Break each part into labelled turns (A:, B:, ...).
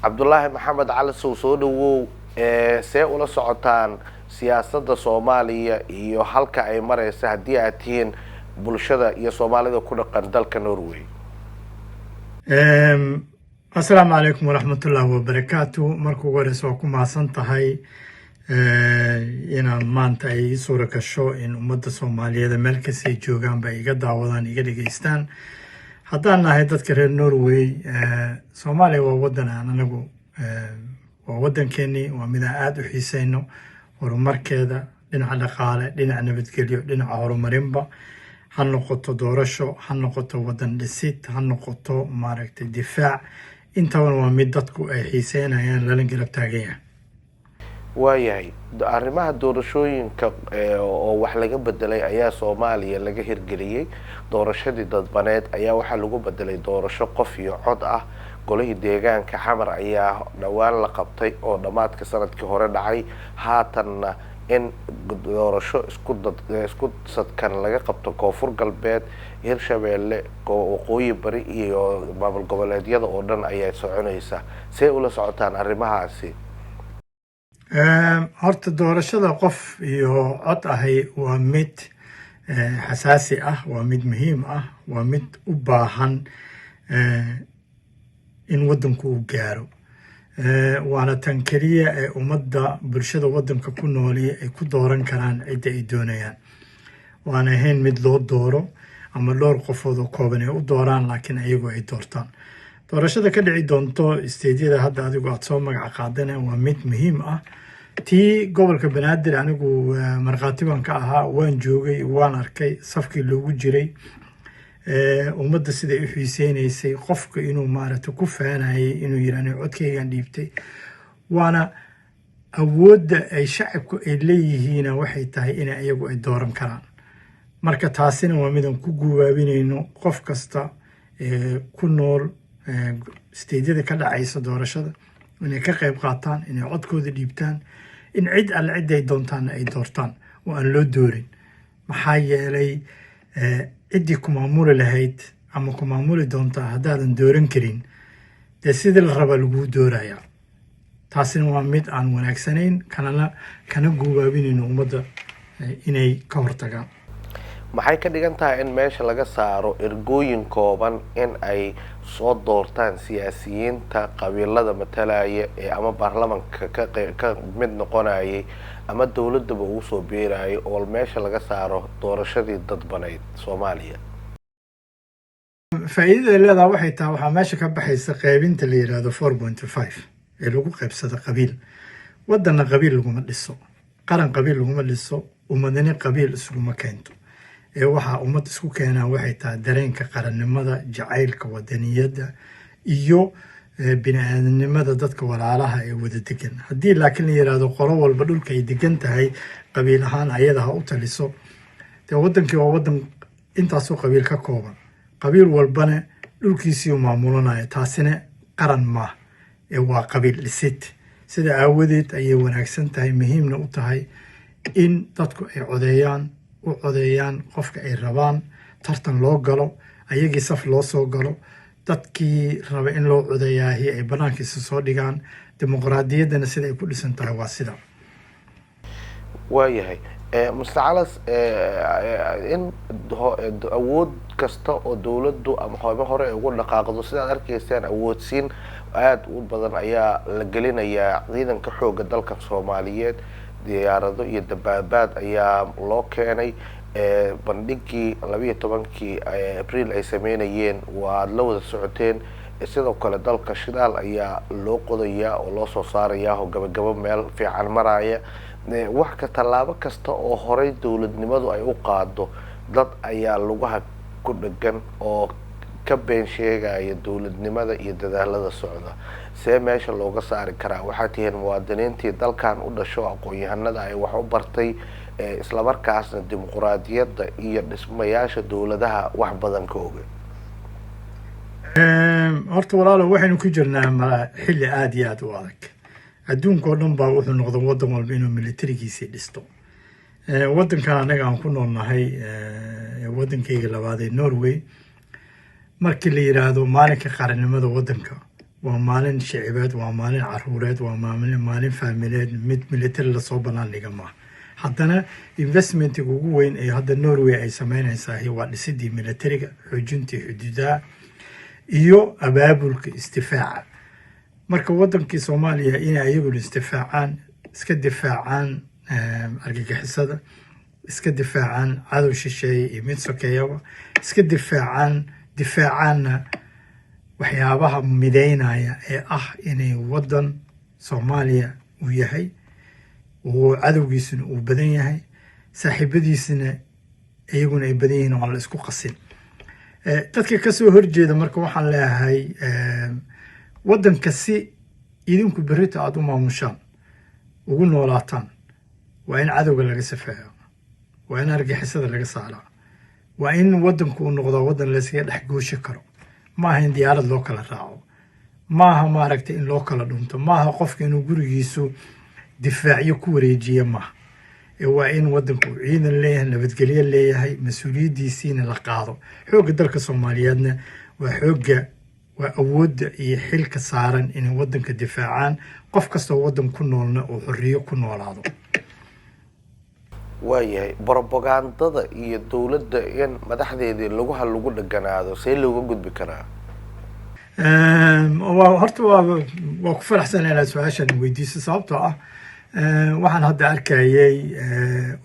A: Cabdulaahi Maxamed Calasow, soo dhawow. See ula socotaan siyaasadda Soomaaliya iyo halka ay mareysa haddii aad tihiin bulshada iyo Soomaalida ku dhaqan dalka Norway?
B: Asalaamu calaykum waraxmatullaahi wabarakaatu. Marka ugu horeysa, waa ku mahadsan tahay inaan maanta ay ii suura gasho in ummadda Soomaaliyeed meel kasta ay joogaanba iga daawadaan, iga dhegeystaan. Haddaan nahay dadka reer Norway, Soomaaliya waa waddan aan anagu, waa waddankeenii, waa mid aan aada u xiiseyno horumarkeeda, dhinaca dhaqaale, dhinaca nabadgelyo, dhinaca horumarinba ha noqoto, doorasho ha noqoto, waddan dhisid ha noqoto, maaragtay, difaac, intaban waa mid dadku ay xiiseynayaan, lala garab taagan yahay.
A: Waayahay, arrimaha doorashooyinka oo wax laga bedelay ayaa Soomaaliya laga hirgeliyey. Doorashadii dadbaneed ayaa waxaa lagu bedelay doorasho qof iyo cod ah. Golihii deegaanka Xamar ayaa dhowaan la qabtay oo dhammaadka sanadkii hore dhacay. Haatanna in doorasho isku dad isku sadkan laga qabto Koonfur Galbeed, Hirshabeelle, Waqooyi Bari iyo maamul goboleedyada oo dhan ayaa soconaysa. See ula socotaan arrimahaasi?
B: Horta doorashada qof iyo cod ahi waa mid xasaasi ah, waa mid muhiim ah, waa mid u baahan in waddanku uu gaaro, waana tan keliya ee ummadda, bulshada waddanka ku nooli ay ku dooran karaan cidda ay doonayaan. Waana ahayn mid loo dooro ama dhowr qofood oo kooban ay u dooraan, laakiin ayagu ay doortaan. Doorashada ka dhici doonto state-yada hadda adigu aada soo magac qaadana waa mid muhiim ah. Tii gobolka Banaadir anigu markhaati baan ka ahaa, waan joogay, waan arkay safkii loogu jiray, ummadda siday u xiiseynaysay, qofka inuu maaragtay ku faanayay inuu yiri aniga codkaygan dhiibtay. Waana awoodda ay shacabku ay leeyihiina, waxay tahay in iyagu ay dooran karaan. Marka taasina waa midaan ku guubaabinayno qof kasta ku nool state-yada ka dhacaysa doorashada inay ka qayb qaataan, inay codkooda dhiibtaan, in cid alle cidday doontaanna ay doortaan oo aan loo doorin. Maxaa yeelay, ciddii ku maamuli lahayd ama ku maamuli doontaa haddaadan dooran karin, dee sidii la rabaa laguu doorayaa. Taasina waa mid aan wanaagsanayn, kanana kana guubaabinayno ummadda inay ka hortagaan.
A: Maxay ka dhigan tahay in meesha laga saaro ergooyin kooban in ay soo doortaan siyaasiyiinta qabiilada matalaya ee ama baarlamanka ka mid noqonayay ama dowladaba ugu soo biirayay, oo meesha laga saaro doorashadii dadbanayd Soomaaliya?
B: Faa'iidada leedaha waxay tahay, waxaa meesha ka baxaysa qaybinta la yidhaahdo 4.5 ee lagu qaybsado qabiil. Waddanna qabiil laguma dhiso, qaran qabiil laguma dhiso, ummadani qabiil isuguma keento. Ee waxaa ummad isku keenaa waxay tahay dareenka qarannimada, jacaylka wadaniyadda iyo bini aadamnimada dadka walaalaha ee wada degan. Haddii laakiin la yidhaahdo qolo walba dhulka ay degan tahay qabiil ahaan ayada ha u taliso, dee waddankii waa waddan intaasoo qabiil ka kooban, qabiil walbana dhulkiisii u maamulanaya. Taasina qaran maah ee waa qabiil dhisid. Sida aawadeed ayay wanaagsan tahay, muhiimna u tahay in dadku ay codeeyaan, u codeeyaan qofka ay rabaan, tartan loo galo, ayagii saf loo soo galo, dadkii raba in loo codeeyaahi ay bannaankiisa soo dhigaan. Dimuqraadiyaddana sida ay ku dhisan tahay waa sida.
A: Waayahay, Mister Calas, in awood kasta oo dowladdu ama hooba hore ay ugu dhaqaaqdo, sidaad arkaysaan, awoodsiin aada u badan ayaa la gelinayaa ciidanka xoogga dalka Soomaaliyeed. Diyaarado iyo dabaabaad ayaa loo keenay. Bandhigii 12-kii Abriil ay sameynayeen waad la wada socoteen. Sidoo kale dalka shidaal ayaa loo qodayaa oo loo soo saarayaa oo gabagabo meel fiican maraya. Wax ka tallaabo kasta oo horey dowladnimadu ay u qaado, dad ayaa lugaha ku dhegan oo ka been sheegaya dowladnimada iyo dadaalada socda. See meesha looga saari karaa? Waxaad tihiin muwaadiniintii dalkan u dhasho, aqoon-yahanada ay wax u bartay, islamarkaasna dimuquraadiyadda iyo dhismayaasha dowladaha wax badan ka oga.
B: Horta walaalo, waxaynu ku jirnaa xilli aada iyo aada u adag. Adduunka oo dhan baa wuxuu noqda waddan walba inuu militarigiisii dhisto. Waddankan annaga aan ku noolnahay, waddankayga labaad ee Norway, markii la yidhaahdo maalinka qarannimada waddanka Waa maalin shicibeed, waa maalin caruureed, waa maalin faamileed. Mid military lasoo banaan maaha. Haddana investmentiga ugu weyn ee hadda Norway ay sameynaysaa waa dhisidii militariga, xoojintii xuduudaha iyo abaabulka isdifaaca. Marka wadankii Soomaaliya inay ayaguna isdifaacaan, iska difaacaan argagixisada, iska difaacaan cadow shisheeye iyo mid sokeeyaba, iska difaacaan, difaacaanna waxyaabaha mideynaya ee ah inay wadan Soomaaliya uu yahay oo cadowgiisuna uu badan yahay, saaxiibadiisina iyaguna ay badan yihiin, oo aan la isku qasin. Dadka kasoo horjeeda marka waxaan leeyahay, wadanka si idinku berrito aada u maamushaan, ugu noolaataan, waa in cadowga laga safeeyo, waa in argixisada laga saaraa, waa in wadanku uu noqdaa wadan layskaga dhex gooshi karo. Maaha in diyaarad loo kala raaco, maaha, maaragtay, in loo kala dhunto, maaha qofka inuu gurigiisu difaacyo ku wareejiya maaha. Waa in wadanku uu ciidan leeyahay, nabadgelyo leeyahay, mas-uuliyaddiisiina la qaado. Xoogga dalka Soomaaliyeedna waa xoogga, waa awoodda iyo xilka saaran inay wadanka difaacaan, qof kastoo wadan ku noolna uu xorriyo ku noolaado.
A: Waayahay, brobagandada iyo dowladda in madaxdeedii laguha lagu dheganaado, see looga gudbi karaa?
B: Horta waa ku faraxsan inaad su-aashan weydiiso, sababtoo ah waxaan hadda arkayay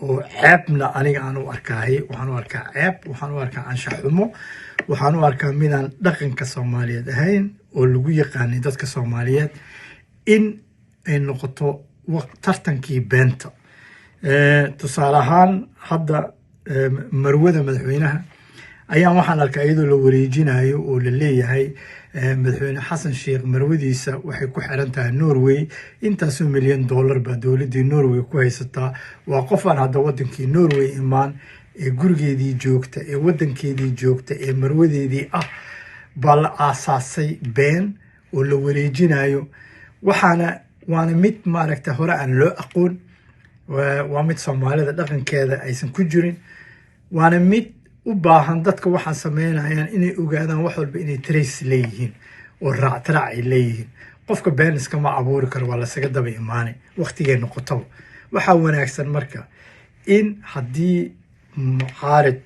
B: oo ceebna aniga aan u arkaay, waxaan u arkaa ceeb, waxaan u arkaa anshax xumo, waxaan u arkaa midaan dhaqanka Soomaaliyeed ahayn oo lagu yaqaanay dadka Soomaaliyeed, in ay noqoto tartankii beenta. Tusaale ahaan, hadda marwada madaxweynaha ayaan waxaan arkaa iyadoo la wareejinayo oo la leeyahay Madaxweyne Xasan Sheekh marwadiisa waxay ku xiran tahay Norway, intaasoo milyan dollar baa dowladdii Norway ku haysataa. Waa qof aan hadda wadankii Norway imaan ee gurigeedii joogta, ee wadankeedii joogta, ee marwadeedii ah baa la aasaasay been oo la wareejinayo. Waxaana waana mid, maaragta, hore aan loo aqoon, waa mid Soomaalida dhaqankeeda aysan ku jirin, waana mid u baahan dadka waxaan sameynayaan inay ogaadaan wax walba inay trace leeyihiin oo raactiraac ay leeyihiin. Qofka been iskama abuuri karo, waa lasaga daba imaanay waqtigay noqotaba. Waxaa wanaagsan marka in haddii mucaarid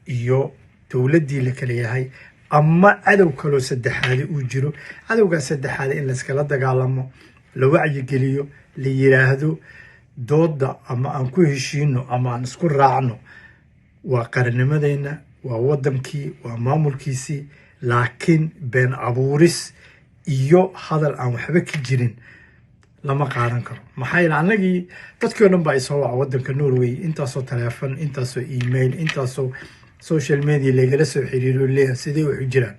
B: iyo dowladdii la kala yahay ama cadow kaloo saddexaadi uu jiro, cadowgaas saddexaadi in layskala dagaalamo, la wacyigeliyo, la yiraahdo dooda ama aan ku heshiino ama aan isku raacno, waa qarannimadeenna, waa wadankii, waa maamulkiisii. Laakiin been abuuris iyo hadal aan waxba ka jirin lama qaadan karo. Maxaa yeele, annagii dadkii o dhan baa isoo waca wadanka Norway, intaasoo teleefon, intaasoo email, intaasoo social media lagala soo xiriiro, leeyahay sidee waxu jiraan,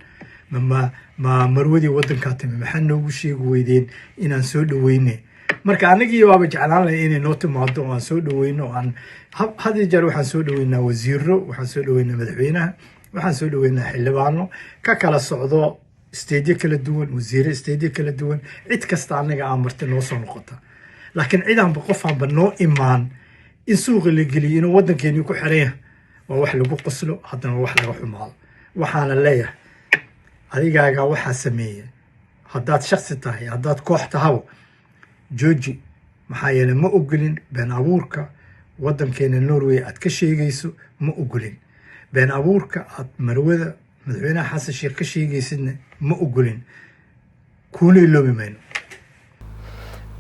B: ma marwadii wadankaa timi, maxaa noogu sheegi weydeen inaan soo dhaweyne? Marka anagii waaba jeclaan lahay inay noo timaado oo aan soo dhaweyno, oo aan had iyo jeer waxaan soo dhaweynaa wasiiro, waxaan soo dhaweynaa madaxweynaha, waxaan soo dhaweynaa xildhibaano ka kala socdo stateyo kala duwan, wasiiro stateyo kala duwan, cid kasta anaga aan marti noo soo noqota. Laakiin cidaanba qofaanba noo imaan in suuqa la geliyo inuu waddankeeni ku xiran yahay waa wax lagu qoslo, haddana waa wax laga xumaado. Waxaana leeyahay, adigaagaa waxaa sameeya, haddaad shaksi tahay, haddaad koox tahaba, jooji. Maxaa yeeley, ma ogolin been abuurka waddankeena Norway aad ka sheegayso, ma ogolin been abuurka aad marwada madaxweynaha Xasan Sheekh ka sheegaysidna, ma ogolin, kuuna iloobi mayno.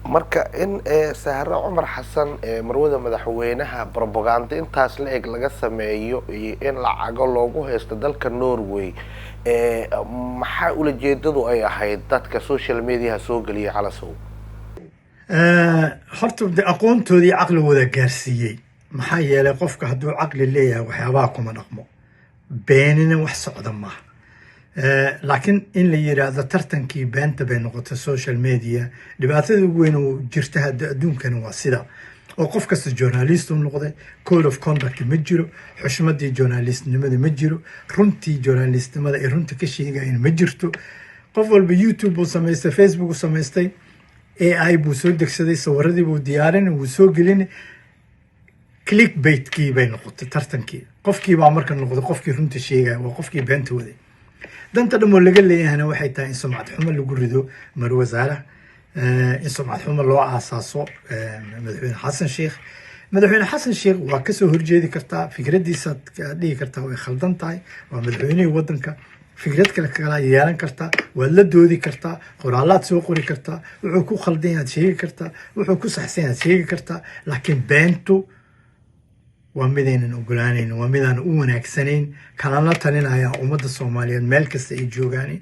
A: Marka in Sahre Cumar Xasan, marwada madaxweynaha, brobaganda intaas la eg laga sameeyo iyo in lacago loogu haysto dalka Norway, maxaa ulajeedadu ay ahayd dadka social mediaha soo geliya, Calasow?
B: Horta de aqoontoodii caqligooda gaarsiiyey. Maxaa yeelay, qofka hadduu caqli leeyahay waxyaabaha kuma dhaqmo, beenina wax socda maaha. Laakiin in la yiraahdo tartankii beenta bay noqotay social media, dhibaatada ugu weyn oo jirta hadda adduunkani waa sida oo qof kasta journalist u noqday. Code of conduct ma jiro, xushmadii journalistnimada ma jiro, runtii journalistnimada ay runta ka sheegayeen ma jirto. Qof walba YouTube buu samaystay, Facebook uu samaystay, AI buu soo degsaday, sawiradii buu diyaarin, wuu soo gelin, clickbaitkii bay noqotay tartankii. Qofkii baa marka noqday qofkii runta sheegaya waa qofkii beenta waday. Danta dhan oo laga leeyahayna waxay tahay in sumcad xumo lagu rido mar wasaaraha, in sumcad xumo loo aasaaso Madaxweyne Xasan Sheikh. Madaxweyne Xasan Sheikh waa kasoo horjeedi kartaa, fikradiisaad dhihi kartaa way khaldan tahay. Waa madaxweynihii wadanka. Fikrad kale kala yeelan kartaa, waad la doodi kartaa, qoraalaad soo qori kartaa, wuxuu ku khaldan yahaad sheegi kartaa, wuxuu ku saxsan yahaad sheegi kartaa. Laakiin beentu waa midaynan ogolaanayn, waa midaan u wanaagsanayn. Kalana talinaya ummadda Soomaaliyeed meel kasta ay joogaan,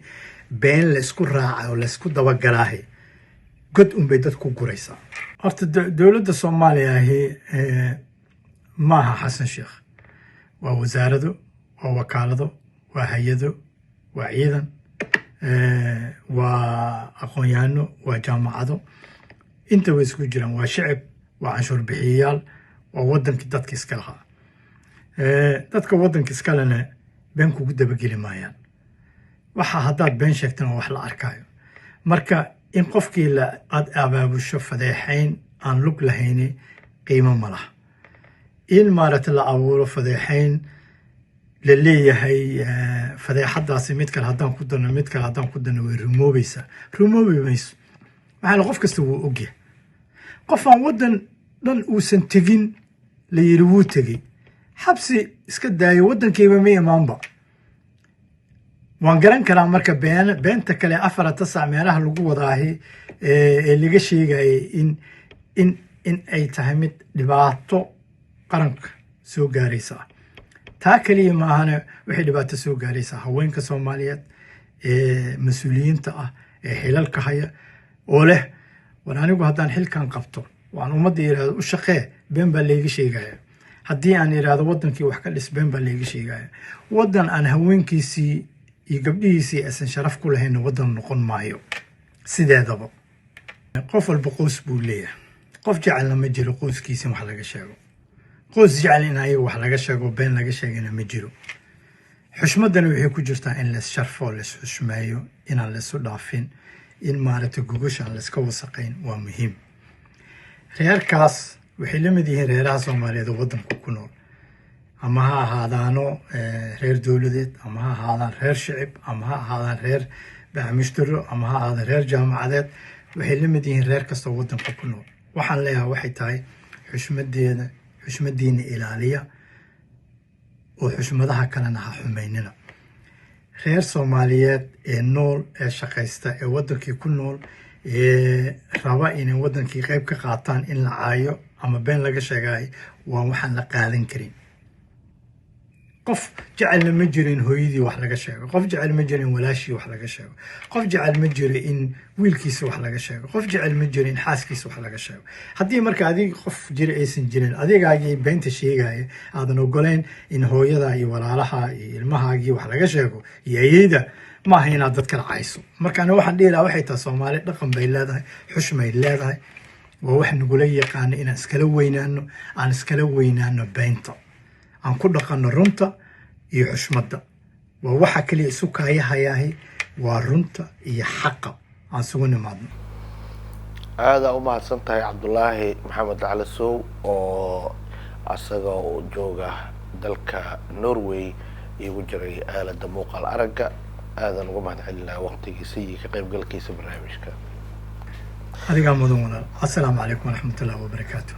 B: been la isku raaca oo laysku dabagalaahay god unbay dad ku guraysaa. Horta dowladda Soomaaliya ahi maaha Xasan Sheekh. Waa wasaarado, waa wakaalado, waa hay-ado, waa ciidan, waa aqoon-yahano, waa jaamacado, inta way isku jiraan. Waa shicib, waa canshuur bixiyayaal, waa wadankii dadka iska lahaa. Dadka waddanka iskalena been kugu dabageli maayaan. Waxa haddaad been sheegtana wax la arkaayo. Marka in qofkii la aada abaabusho fadeexayn aan lug lahayni qiimo ma laha. In maaragta la abuuro fadeexayn la leeyahay, fadeexadaasi mid kale haddaan ku darno, mid kale haddaan ku darno, way rumoobaysaa. Rumoobi mayso. Maxaa? Qof kasta wuu ogyahay. Qof aan waddan dhan uusan tegin la yiri wuu tegey, xabsi iska daayo, waddankiiba ma imaanba. Waan garan karaa. Marka beenta kale 4 tasac meelaha lagu wadaahi ee laga sheegayay in ay tahay mid dhibaato qaranka soo gaaraysa ah, taa keliya maahane, waxay dhibaato soo gaaraysaa haweenka Soomaaliyeed ee mas-uuliyiinta ah ee xilalka haya oo leh, war anigu haddaan xilkan qabto, waan ummadda yidhahdo u shaqee, been baa layga sheegaya. Haddii aan idhaahdo waddankii wax ka dhis, been baa layga sheegaya. Waddan aan haweenkiisii iyo gabdhihiisii aysan sharaf ku lahaynna waddan noqon maayo. Sideedaba qof walba qoys buu leeyahay. Qof jecelna ma jiro qoyskiisa in wax laga sheego. Qoys jecel in ayaga wax laga sheego, been laga sheegana ma jiro. Xushmaddana waxay ku jirtaa in lays sharfo, lays xushmeeyo, inaan laysu dhaafin, in maaragtay gogosha aan layska wasaqayn waa muhiim. Reerkaas waxay la mid yihiin reeraha Soomaaliyeed oo waddanka ku nool, ama ha ahaadaano reer dowladeed, ama ha ahaadaan reer shicib, ama ha ahaadaan reer bacmushtaro, ama ha ahaadaan reer jaamacadeed. Waxay la mid yihiin reer kastoo waddanka ku nool. Waxaan leeyahay waxay tahay xushmadeeda, xushmadiina ilaaliya oo xushmadaha kalena ha xumaynina. Reer Soomaaliyeed ee nool, ee shaqaysta, ee waddankii ku nool, ee raba inay waddankii qayb ka qaataan, in la caayo ama been laga sheegaay waa waxaan la qaadan karin. Qof jecelna ma jiro in hooyadii wax laga sheego. Qof jecel ma jiro in walaashii wax laga sheego. Qof jecel ma jiro in wiilkiisa wax laga sheego. Qof jecel ma jiro in xaaskiisa wax laga sheego. Haddii marka adiga qof jira aysan jirin, adigaagii beenta sheegaya aadan ogoleyn in hooyada iyo walaalaha iyo ilmahaagii wax laga sheego iyo ayeyda, maaha inaad dad kala cayso. Marka ani waxaan dhihi lahaa waxay tahay, Soomaali dhaqan bay leedahay, xushmay leedahay. Waa wax nagula yaqaano inaan iskala weynaano, aan iskala weynaano beenta, aan ku dhaqanno runta iyo xushmadda. Waa waxa kaliya isu kaayahayaahi, waa runta iyo xaqa aan isugu nimaadno.
A: Aadaa u mahadsan tahay, Cabdulaahi Maxamed Cali Sow, oo asaga oo jooga dalka Norway igu jiray aalada muuqaal aragga. Aadan uga mahad celinaa waqtigiisa iyo ka qaybgalkiisa barnaamijka.
B: Adigaa mudan, walaal. Assalaamu calaykum waraxmatullahi wabarakaatu.